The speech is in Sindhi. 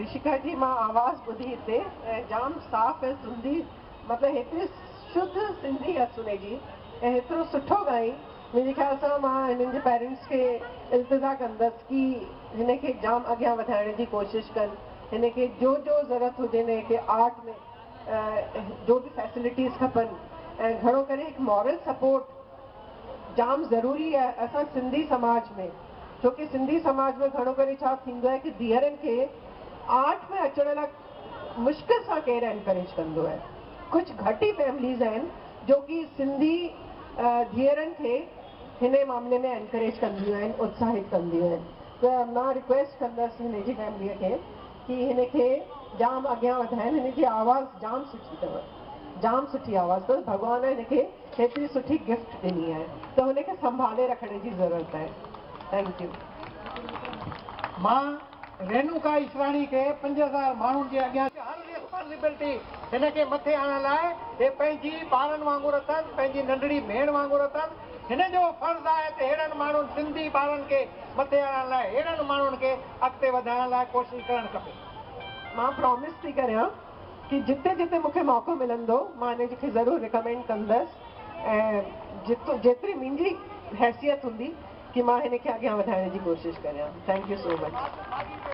رشيڪا جي مان آواز ٻڌي هتي ۽ جام صاف ۽ سنڌي مطلب هيتري شڌ سنڌي آ سني جي ۽ هيترو سٺو ڳائين منهنجي خيال سان مان هنن جي پيرنٽس کي التجا ڪندس ڪي هن کي جام اڳيان وڌائڻ جي ڪوشش ڪن هن کي جو جو ضرورت هجي هن کي آرٽ ۾ جو به فيسلٽيز کپن ۽ گهڻو ڪري هڪ مورل سپورٽ جام ضروري آهي اسان سنڌي سماج ۾ ڇو ڪي سنڌي سماج ۾ گهڻو ڪري ڇا ٿيندو آهي ڪي ڌيئرن کي آرٽ ۾ اچڻ لاء مشڪل سان ڪير انڪريج ڪندو آهي. ڪجهه گهٽ ئي فيمليز آهن جو ڪي سنڌي ڌيئرن کي هن معاملي ۾ انڪريج ڪنديون آهن، اتساهت ڪنديون آهن ته مان رڪويسٽ ڪندس هن جي فيمليء کي ڪي هن کي جام اڳيان وڌائن. هن جي آواز جام سٺي اٿو، جام سٺي آواز اٿس. ڀڳوان هن کي هيتري سٺي گفٽ ڏني آهي ته هن کي سنڀالي رکڻ جي ضرورت آهي. Thank you. مان رينوڪا ايشراڻي کي 5000 ماڻهن جي اڳيان. هر ريسپانسبلٽي هن کي مٿي آڻڻ لاء هي پنهنجي ٻارن وانگر اٿن، پنهنجي ننڍڙي ڀيڻ وانگر اٿن. هن جو فرض آهي ته ههڙن ماڻهن سنڌي ٻارن کي مٿي آڻڻ لاء ههڙن ماڻهن کي اڳتي وڌائڻ لاء ڪوشش ڪرڻ کپي. مان پرامس ٿي ڪريان ڪي جتي جتي مون کي موقعو ملندو مان هن کي ضرور ريڪمينڊ ڪندس ۽ جتو جيتري منهنجي حيثيت هوندي ڪي مان هن کي اڳيان وڌائڻ جي ڪوشش ڪريان. Thank you so much.